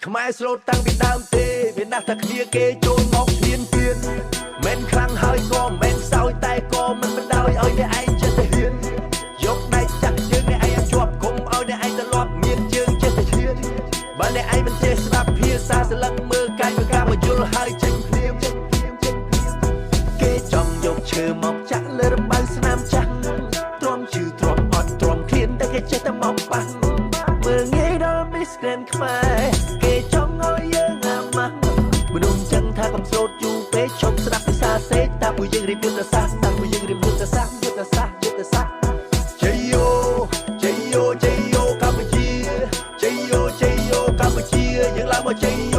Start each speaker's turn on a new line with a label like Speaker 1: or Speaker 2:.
Speaker 1: ខ្មែរស្លូតតាំងពីដើមទេវាណាស់តែគ្នាគេចូលមកឈ្លានពានមិនខ្លាំងហើយក៏មិនខ្សោយតែក៏មិនបណ្ដោយឲ្យអ្នកឯងចេះតែហ៊ានយកដៃចាក់ជើងអ្នកឯងឲ្យជាប់គុំឲ្យអ្នកឯងត្រឡប់មានជើងចេះតែឈ្លានបើអ្នកឯងមិនចេះស្ដាប់ភាសាសលឹងមើលកាយមើលការមកយល់ហើយចេញភ្លាមចេញភ្លាមចេញភ្លាមគេចង់យកឈើមកចាក់លើរំបៅស្នាមចាស់ទ្រាំឈឺទ្រាំអត់ទ្រាំឃ្លានតែគេចេះតែមកប៉ះមើលងាយដល់ Miss Grand ខ្មែរគេចង់ឲ្យយើងអាម៉ាស់មនុស្សចឹងថាកំស្រូតយូរពេកឈប់ស្ដាប់ភាសាសេកតាពួកយើងរៀបយុទ្ធសាស្ត្រតាពួកយើងរៀបយុទ្ធសាស្ត្រយុទ្ធសាស្ត្រយុទ្ធសាស្ត្រជ័យយោជ័យយោជ័យយោកម្ពុជាជ័យយោជ័យយោកម្ពុជាយើងឡើងមកជ័យ